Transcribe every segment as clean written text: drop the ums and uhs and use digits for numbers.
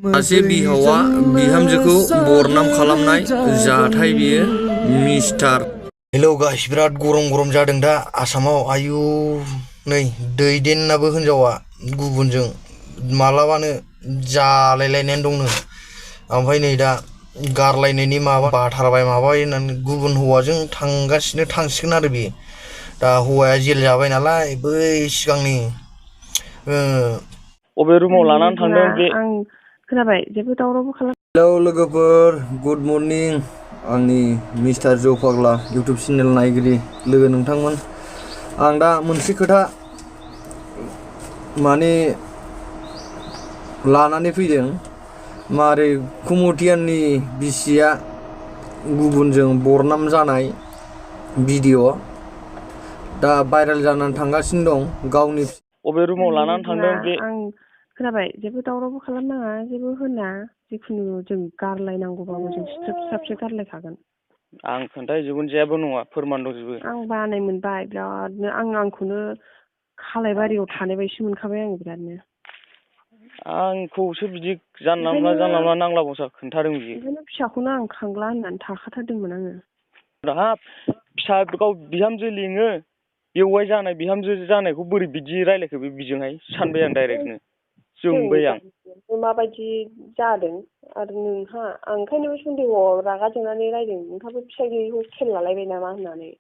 सासे बिहावा बिहामजोखौ बरनाम खालामनाय जाथाय बियो मिस्टार। हेलौ गाइस, बिराद गरम जादों दा आसामाव। आयु नै दैदेननाबो हिनजावा गुबुनजों मालाबानो जालायलायनानै दंनो। ओमफ्राय नै दा गारलायनायनि माबा बाथारबाय माबाय होननानै गुबुन हौवाजों थांसिगोन आरो बियो। दा हौवाया जेल जाबाय नालाय बै सिगांनि अबे रुमाव लानानै थांदों बे? आं खोनाबाय, जेबो दावरावबो खालाम। हेलौ लोगोफोर, गुड मर्निं। आंनि मिस्टार जौ फाग्ला इउटुब चेनेल नायगिरि लोगो नोंथांमोन। आं दा मोनसे खोथा लानानै फैदों। मारै कमेडियाननि बिसिया गुबुनजों बरनाम जानाय भिडिअ' दा भाइरेल जानानै थांगासिनो दं। गावनि अबे रुमाव लानानै थांदों बे? आं खोनाबाय, जेबो दावरावबो खालामनाङा, जेबो होना। जिखुनु जों गारलायनांगौबाबो जों स्रोबसो गारलायखागोन। आं खोन्थाजोबगोन, जेबो नङा, फोरमान दंजोबो। आं बानाय मोनबाय बिरादनो। आंखौनो खालायबारियाव थानाय बायदि मोनखाबाय आङो बिरादनो। आंखौसो बिदि जानला मोनला नांला बंसा खोन्थादों बियो। ओंखायनो फिसाखौनो आं खांला होननानै थाखाथारदोंमोन आङो। हाब, फिसा गाव बिहामजो लिङो, बेवाइ जानाय बिहामजो जानायखौ बोरै बिदि रायलायखो बे बिजोंहाय सानबाय आं डाइरेक्टनो। जोंबाय आं। माबायदि जादों आरो नोंहा? आं ओंखायनो बे सन्देहआव रागा जोंनानै रायदों, नोंहाबो फिसाइ गैयैखौ खेल लालायबाय नामा होननानै।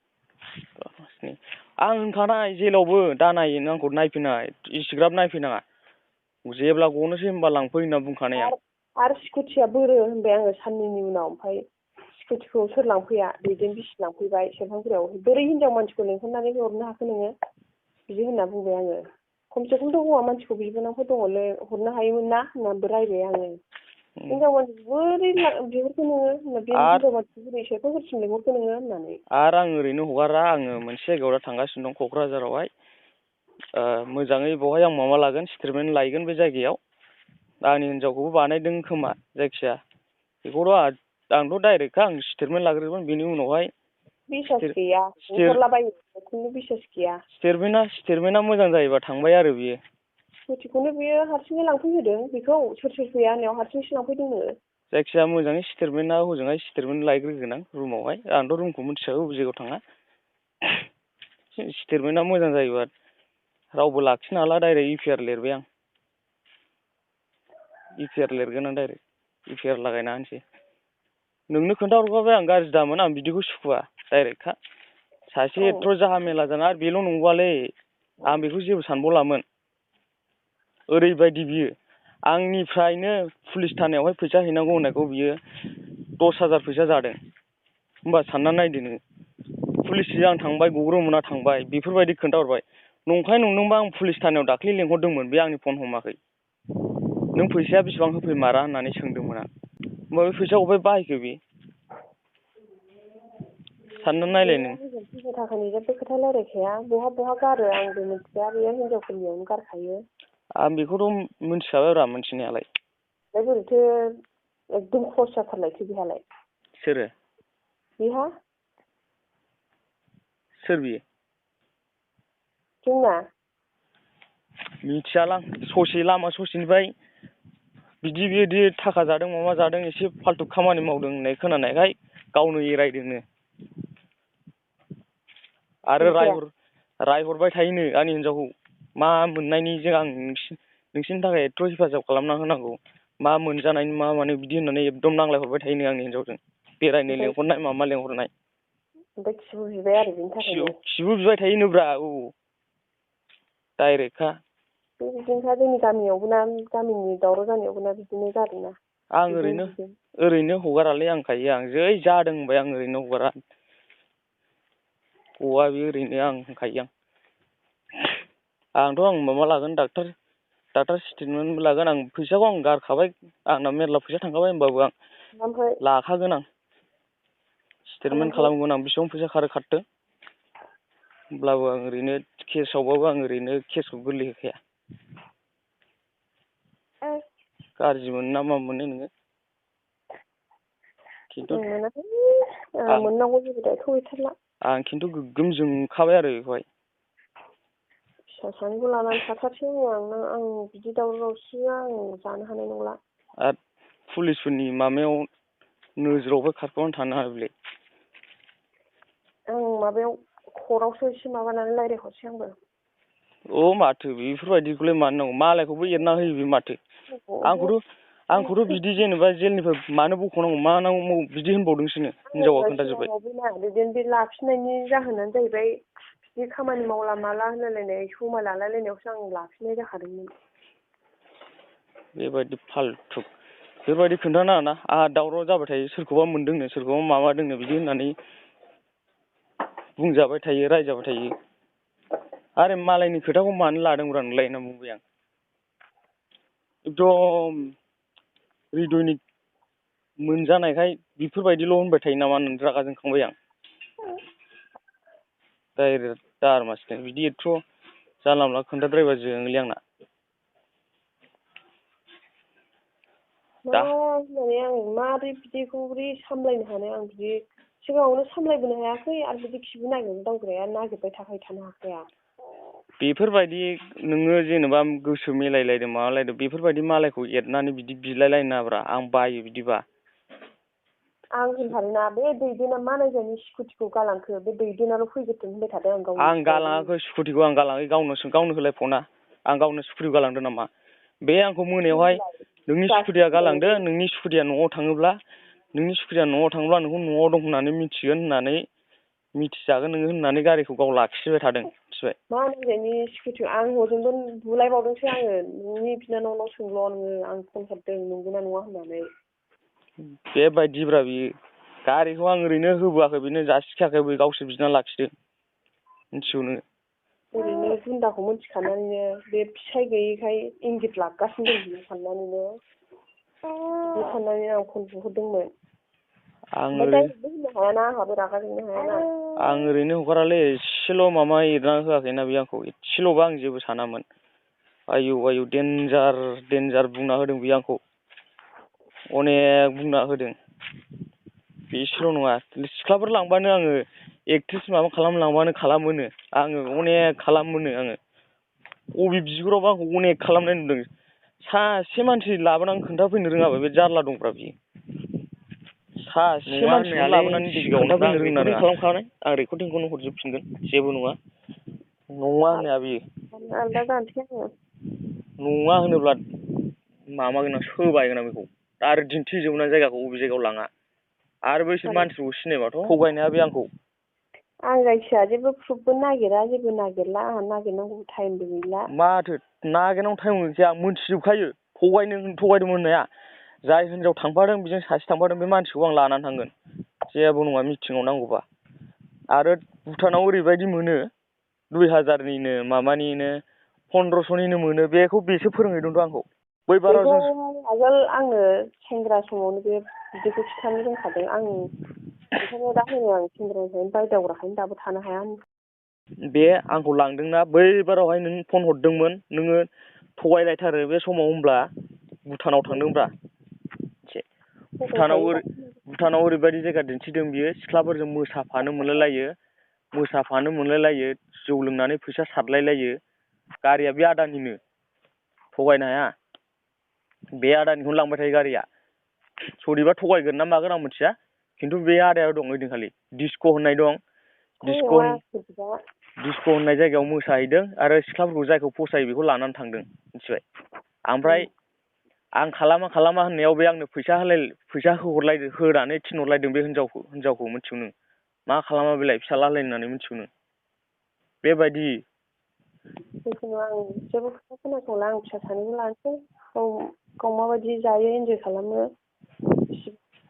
आं होनखानाय जेलावबो दा नायो आंखौ नायफैनाय, इसिग्राब नायफैनाङा, जेब्ला गनोसै होनबा लांफै होनना बुंखानाय आं। आरो स्कुटिया बोरो होनबाय आङो साननैनि उनाव। ओमफ्राय स्कुटिखौ सोर लांफैया? दैदेन बिसि लांफैबाय सेरफांगुरियाव। बोरै हिनजाव मानसिखौ लेंहरनानै हरनो हाखो नोङो? बिदि होनना बुंबाय आङो। खमसे खमथ' हौवा मानसिखौ बिबोनांफोर दङलै, हरनो हायोमोन ना होननानैबो रायबाय आङो। हिनजाव मानसिखौ बोरै बिहरखो नोङो? बे हिनजाव मानसिखौ बोरै सेरफांगुरिसिम लेंहरखो नोङो होननानै। आरो आं ओरैनो हगारा, आङो मोनसे जायगायाव दा थांगासिनो दं, क'क्राझारावहाय। मोजाङै बेवहाय आं माबा लागोन, स्टेटमेन्ट लायगोन बे जायगायाव। आंनि हिनजावखौबो बानायदों खोमा, जायखिया बेखौथ' आंथ' डाइरेक्टखा, आं स्टेटमेन्ट लाग्रोगोन, बेनि उनावहाय बिसास गैया, बुंहरलाबायो, खुनु बिसास गैया। स्टेटमेन्टआ मोजां जायोबा थांबाय आरो बियो। स्कुटिखौनो बियो हारसिङै लांफैहोदों, बेखौ सोर फैया होननायाव हारसिंसो लांफैदोंनो। जायखिजाया मोजाङै स्टेटमेन्टआ हजोंहाय स्टेटमेन्ट लायग्रोगोन आं रुमावहाय। आंथ' रुमखौ मिथिखागौ, बबे जायगायाव थाङा। स्टेटमेन्टआ मोजां जायोबा रावबो लाखिनो हाला, डाइरेक्ट इउपिआर लिरबाय आं। इउपिआर लिरगोन आं डाइरेक्ट, इउपिआर लागायना होनोसै। नोंनो खोन्थाहरखाबाय आं, गाज्रि दामोन, आं बिदिखौ सुखुवा, डाइरेक्टखा। सासे एथ' जाहा मेला जाना, आरो बेल' नंबावालै, आं बेखौ जेबो सानबावलामोन। ओरैबायदि बियो आंनिफ्रायनो पुलिस थानायावहाय फैसा हैनांगौ होननायखौ बियो 10,000 फैसा जादों। होमबा सानना नायदो नोङो। पुलिसजों आं थांबाय, गग्रोमोना थांबाय, बेफोरबायदि खोन्थाहरबाय। नंखाय नंदोंबा आं पुलिस थानायाव दाख्लि लेंहरदोंमोन, बे आंनि फन हमाखै। नों फैसाया बेसेबां होफैमारा होननानै सोंदोंमोन आं। होमबा बे फैसाखौ अबेहाय बाहायखो बे? सानना नायलाय नों। फैसा थाखानि जेबो खोथा रायलायखाया, बहा गारो आंबो मिथिया, बेयो हिनजावफोरनियावनो गारखायो। आं बेखौथ' मिथिखाबायब्रा, मिथिनायालाय। ओमफ्राय बोरैथो एकदम खर्स जाथारलायखो बेहालाय? सोरो? बेहा? सोर बियो? जोंना? मिथियालां, ससे लामा ससेनिफ्राय बिदि थाखा जादों, माबा जादों, एसे फाल्थु खामानि मावदों होननाय खोनानायखाय गावनो एरायदोंनो। आरो रायहरबाय थायोनो आंनि हिनजावखौ। मा मोननायनि आं नोंसिनि थाखाय एथ' हेफाजाब खालामना होनांगौ, मा मोनजानायनि मा मानो बिदि होननानै एकदम नांलायहरबाय थायोनो आंनि हिनजावजों। बेरायनो लेंहरनाय, माबा लेंहरनाय। ओमफ्राय खिबु बिबाय आरो बेनि थाखायनो? खिबु बिबाय थायोनोब्रा, औ। डाइरेक्टखा। बिदिनोखा, जोंनि गामियावबो ना, गामिनि दावराव जानायावबो ना, बिदिनो जादोंना। आं ओरैनो हगारालै, आं जै जादों होनबाय आं ओरैनो हगारा। गवा बे ओरैनो, आं होनखायो आंथ' माबा लागोन, डाक्टार स्टेटमेन्टबो लागोन आं। फैसाखौ आं गारखाबाय, आंना मेरला फैसा थांखाबाय, होमबाबो आं लाखागोन आं। स्टेटमेन्ट खालामगोन आं, बेसेबां फैसा खारथों। होमब्लाबो आं ओरैनो केसआवबाबो आं ओरैनो केसखौ गोरलै होखाया। गाज्रि मोनो ना मा मोनो नोङो? मोननांगौ जेबो दायथ' गैथारला। आं खिन्थु गोग्गोम जोंखाबाय आरो बेखौहाय। फिसा सानैखौ लानानै थाथारसै आं बिदि दावराव दावसिया आं जानो हानाय नंला। आरो पुलिसफोरनि माबायाव नोजोरावबो खारखोमाना थानो हाया बेलाय। आं माबायाव कर्टआवसो एसे माबानानै रायज्लायहरसै आंबो। माथो बेफोरबायदिखौलाय मानो नांगौ, मालायखौबो एरना होयो बे माथो। आंखौथ' बिदि जेनेबा जेलनिफ्राय मानो बख'नांगौ मा नांगौ बिदि होनबावदोंसोनो हिनजावा खोन्थाजोब्बाय। बिदिनो बे लाफिननायनि जाहोनानो जाहैबाय बिदि खामानि मावला माला होनलायलायनाय समाय लालायलायनायावसो आं लाफिननाय जाखादोंमोन। बेबायदि फाल्थु बेबायदि खोन्थानाङा ना, आंहा दावराव जाबाय थायो सोरखौबा मोनदोंनो सोरखौबा माबादोंनो बिदि होननानै बुंजाबाय थायो रायजाबाय थायो। आरो मालायनि खोथाखौ मानो लादोंब्रा नोंलाय होनना बुंबाय आं। एकदम हृदयनि मोनजानायखाय बेफोरबायदिल' होनबाय थायो नामा होननानै रागा जोंखांबाय आं। डाइरेक्ट दारमासिनो बिदि एथ' जानला मोनला खोन्थाद्रायबा जोङोलै आंना। मा होननानै आं माबोरै बिदिखौ बोरै सामलायनो हानो, आं बिदि सिगाङावनो सामलायबोनो हायाखै आरो बिदि खिबु नागिरनो दावग्राया नागिरबाय थानो हाखाया। बेफोरबायदि नोङो जेनेबा गोसो मिलायलायदों माबालायदों बेफोरबायदि मालायखौ एरनानै बिदि बिलायलायनो नाङाब्रा, आं बायो बिदिबा। आं होनथारोना बे दैदेना मा नायजानि स्कुटिखौ गालांखो, बे दैदेनाल' फैग्रोथों होनबाय थादों आं गावनि। आं गालाङाखै स्कुटिखौ, आं गालाङाखै गावनो होलायफना। आं गावनो स्कुटिखौ गालांदों नामा? बे आंखौ मोनायावहाय नोंनि स्कुटिया गालांदो, नोंनि स्कुटिया न'आव थाङोब्ला नोंखौ न'आव दं होननानै मिथिगोन होननानै मिथिजागोन नोङो होननानै गारिखौ गाव लाखिबाय थादों मिथिबाय। मा नायजानि स्कुटि, आं हजोंबो बुलायबावदोंसो आङो, नोंनि बिनानावनाव सोंल' नोङो आं फन हरदों नंगौना नङा होननानै। बेबायदिब्रा बियो, गारिखौ आं ओरैनो होबोआखै बेनो जासिखायाखै, बे गावसोर बिना लाखिदों मिथिगौ नोङो। ओरैनो गुन्दाखौ मिथिखानानैनो बे फिसाय गैयैखाय इंगित लागासिनो दं बियो साननानैनो बिदि साननानै आं फन बुहरदोंमोन। ओमफ्राय डाइरेक्टबो होननो हायाना, आंहाबो रागा जोंनो हायाना। आं ओरैनो हगारालै, एसेल' माबा एरना होआखैना बे आंखौ, एसेल'बा आं जेबो सानामोन। आयौ देन्जार बुंना होदों बे आंखौ, अनेक बुंना होदों। बेसेल' नङा, सिख्लाफोर लांबानो आङो एक्ट्रेस माबा खालामलांबानो खालामोनो आङो, अनेक खालामोनो आङो। अबे बिगुरावबो आंखौ अनेक खालामनाय नुदों। सासे मानसि लाबोनानै खोन्थाफैनो रोङाबा बे जारला दंब्रा बियो। सासे मानसिखौनो लाबोनानै खोन्थाफैनो रोंना रोङा। खालामखानाय आं रेकर्डिंखौनो हरजोबफिनगोन, जेबो नङा। नङा होननाया बेयो। आलदा जानोसै आङो। नङा होनोब्ला माबागोन आं, सोबायगोन आं बेखौ आरो दिन्थिजोबगोन जायगाखौ बबे जायगायाव लाङा। आरो बैसोर मानसिखौ सिनायबाथ' थगायनाया बे आंखौ। आं जायखिया जेबो प्रुफबो नागिरा, जेबो नागिरला, आंहा नागिरनांगौ टाइमबो गैला। माथो नागिरनांगौ टाइम गैखाया, मोनथिजोबखायो थगायदों होननाया। जाय हिनजाव थांफादों बेजों सासे थांफादों, बे मानसिखौ आं लानानै थांगोन, जेबो नङा मिटिङाव नांगौबा। आरो भुटानाव ओरैबायदि मोनो 2000निनो माबानिनो 1500निनो मोनो, बेखौ बेसो फोरोंहैदोंथ' आंखौ। बेखौ आगोल आंनो सेंग्रा समावनो बे बिदिखौ खिन्थानो रोंखादों आं, ओंखायनो दा होनो आं सेंग्रानिफ्रायनो बायदावग्राखायनो दाबो थानो हाया। बे आंखौ लांदोंना, बैबारावहाय नों फन हरदोंमोन, नोङो थगायलायथारो बे समाव, होनब्ला भुटानाव थांदोंब्रा। भुटानाव ओरैबायदि जायगा दिन्थिदों बियो, सिख्लाफोरजों मोसाफानो मोनलायलायो, जौ लोंनानै फैसा सारलायलायो। गारिया बे आदानिनो, थगायनो हाया। बे आदानिखौनो लांबाय थायो गारिया। सोरनिबा थगायगोन ना मागोन आं मिथिया, खिन्थु बे आदाया दं ओइदिनखालि। डिस्क' होननाय दं, डिस्क' होननाय जायगायाव मोसाहैदों आरो सिख्लाफोरखौ जायखौ फसायो बेखौ लानानै थांदों मिथिबाय। ओमफ्राय आं खालामा होननायाव बे आंनो फैसा होनानै थिनहरलायदों बे हिनजावखौ मिथिगौ नों। मा खालामा बेलाय, फिसाज्ला होननानै मिथिगौ नों। बेबायदि जिखुनु आं जेबो खोथा खोनासंला, आं फिसा सानैखौ लानोसै, गाव माबायदि जायो इन्जय खालामो,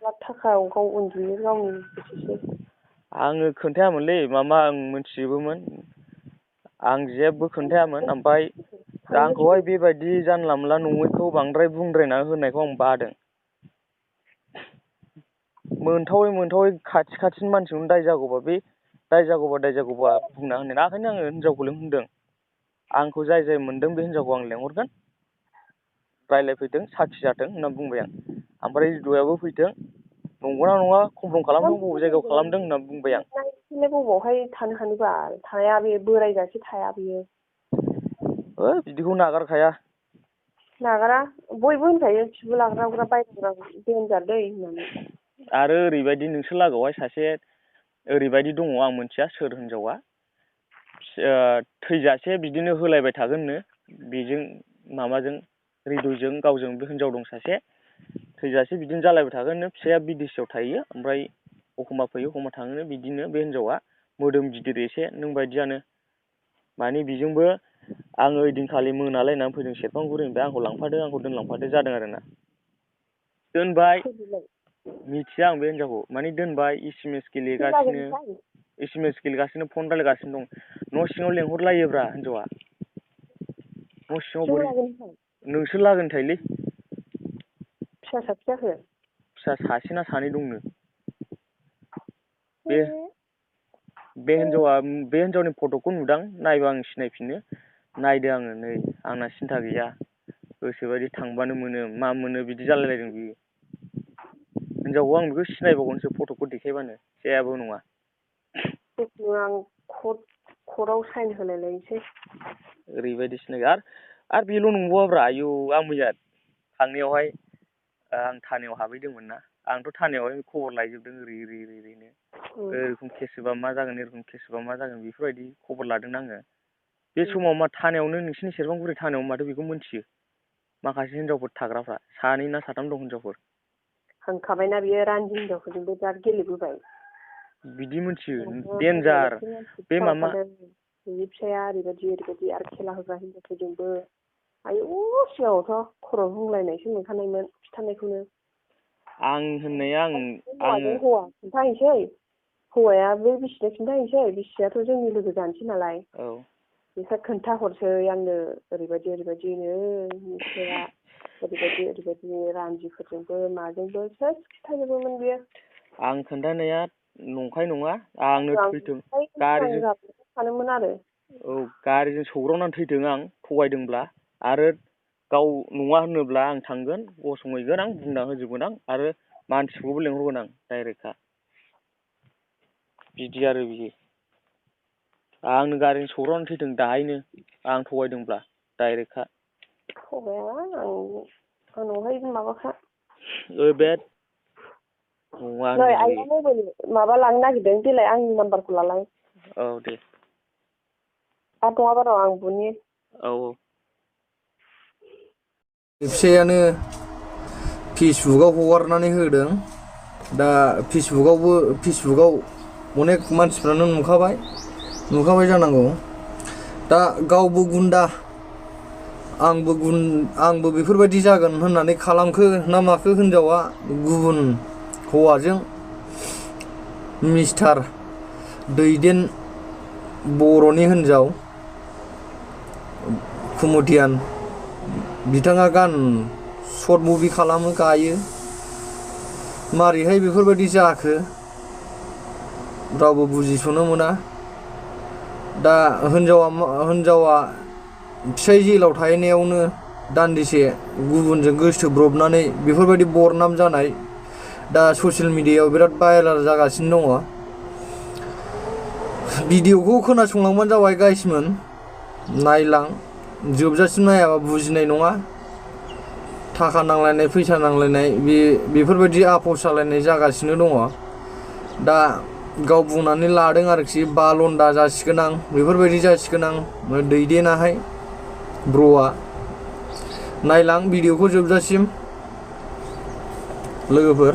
लाख थाखायाव गाव उन्दुयो गावनि गोसोसै। आङो खोन्थायामोनलै मामा, आं मिथिजोबोमोन, आं जेबो खोन्थायामोन। ओमफ्राय आंखौहाय बेबायदि जानला मोनला नङैखौ बांद्राय बुंद्रायना होनायखौ आं बादों। मोनथावै खाथिनि मानसिखौनो दाय जागौबा बुंना होनो, ओंखायनो आङो हिनजावखौ लिंहरदों। आंखौ जाय मोनदों बे हिनजावखौ आं लेंहरगोन, रायज्लायफैथों, साखि जाथों होनना बुंबाय आं। ओमफ्राय हृदयाबो फैथों, नंगौना नङा कनफ्रम खालामथों, बबे जायगायाव खालामदों होनना बुंबाय आं। बबावहाय थानो हानोबाल, थाया बे बोरायजासे थाया बियो। बिदिखौ नागारखाया। नागारा बयबो होनखायो खिबु लाग्रा बायग्रा देनजार दै होननानै। आरो ओरैबायदि नोंसोर लागोआवहाय सासे ओरैबायदि दङ आं मोनथिया सोर हिनजावा थैजासे बिदिनो होलायबाय थागोननो बेजों माबाजों हृदयजों गावजों बे हिनजाव दं सासे थैजासे बिदिनो जालायबाय थागोननो फिसाया बिदेशआव थायो ओमफ्राय एखमबा फैयो एखमबा थाङोनो बिदिनो बे हिनजावा मोदोम गिदिर एसे नों बायदियानो माने बेजोंबो आङो ओइदिनखालि मोनालायनानै फैदों सेरफांगुरिनिफ्राय आंखौ लांफादो आंखौ दोनलांफादो जादों आरोना दोनबाय मिथिया आं बे हिनजावखौ माने दोनबाय SMS गेलेगासिनो फन रायलायगासिनो दं न' सिङाव लेंहरलायोब्रा हिनजावा न' सिङाव बोरै नोंसोर लागोनि थायोलै फिसा साबसे जाखो फिसा सासे ना सानै दंनो बे हिनजावनि फट'खौ नुदां नायबा आं सिनायफिनो नायदो आङो नै आंना सिन्था गैया गोसोबायदि थांबानो मोनो मा मोनो बिदि जालायलायदों बियो हिनजावखौ आं बेखौ सिनायबावगोनसो फट'खौ देखायबानो जेबो नङा आं कर्टआव साइन होलाय लायनोसै ओरैबायदि सिनायगो आरो बेल' नंबावाब्रा आयौ आं मैया थांनायावहाय आं थानायाव हाबहैदोंमोन ना आंथ' थानायावहाय खबर लायजोबदों ओरैनो ओरैखम केस होबा मा जागोन एरखम केस होबा मा जागोन बेफोरबायदि खबर लादों आङो बे समाव मा थानायावनो नोंसिनि सेरफांगुरि थानायाव माथो बेखौ मिथियो माखासे हिनजावफोर थाग्राफ्रा सानै ना साथाम दं हिनजावफोर होनखाबायना बियो रान्दि हिनजावफोरजोंबो बिराद गेलेबोबाय बिदि मिथियो देन्जार बे मामा बिनि फिसाया ओरैबायदि आरो खेला होग्रा हिनजावफोरजोंबो आयौ सिगाङावथ' खर' बुंलायनायसो मोनखानायमोन खिथानायखौनो आं होननाया हौवाजों हौवा खिन्थाहैसै हौवाया बे बिसिनो खिन्थाहैसै बिसियाथ' जोंनि लोगो जानोसै नालाय बिसोर खोन्थाहरसै आंनो ओरैबायदिनो फिसाया ओरैबायदि रान्दिफोरजोंबो माजोंबो सेस खिथाजोबोमोन बियो आं खोन्थानाया नंखाय नङा आंनो थैथों सानोमोन आरो गारिजों सौग्रावनानै थैथों आं थगायदोंब्ला आरो गाव नङा होनोब्ला आं थांगोन गसंहैगोन आं बुंना होजोबगोन आं आरो मानसिखौबो लेंहरगोन आं डाइरेक्टखा बिदि आरो बियो आंनो गारिजों सौग्रावनानै थैथों दाहायनो आं थगायदोंब्ला डाइरेक्टखा थगाया आंनावहाय माबाखा बे नै आइया मबाइल माबा लांनो नागिरदों देलाय आंनि नाम्बारखौ लालाय औ दे आरो नङाबा र' आं बुनि औ फिसायानो फेसबुकआव हगारनानै होदों दा फेसबुकआव अनेक मानसिफ्रानो नुखाबाय जानांगौ दा गावबो गुन्दा आंबो बेफोरबायदि जागोन होननानै खालामखो ना माखो हिनजावा गुबुन हौवाजों मिस्टार दैदेन बर'नि हिनजाव कमेडियान बिथाङा गान सर्ट मुभि खालामो गायो मारैहाय बेफोरबायदि जाखो रावबो बुजिस'नो मोना दा हिनजावा फिसाय जेलाव थाहैनायावनो दान्दिसे गुबुनजों गोसोब्रबनानै बेफोरबायदि बरनाम जानाय दा ससियेल मिडियायाव बिराद भाइरेल जागासिनो दङ भिडिअखौ खोनासंलांबानो जाबाय गाइसमोन नायलां जोबजासिम नायाबा बुजिनाय नङा थाखा नांलायनाय फैसा नांलायनाय बेफोरबायदि आपस जालायनाय जागासिनो दङ दा गाव बुंनानै लादों आरोखि बालन्दा जासिगोन आं बेफोरबायदि जासिगोन आं दैदेनाहाय ब्र'आ नायलां भिडिअखौ जोबजासिम लोगोफोर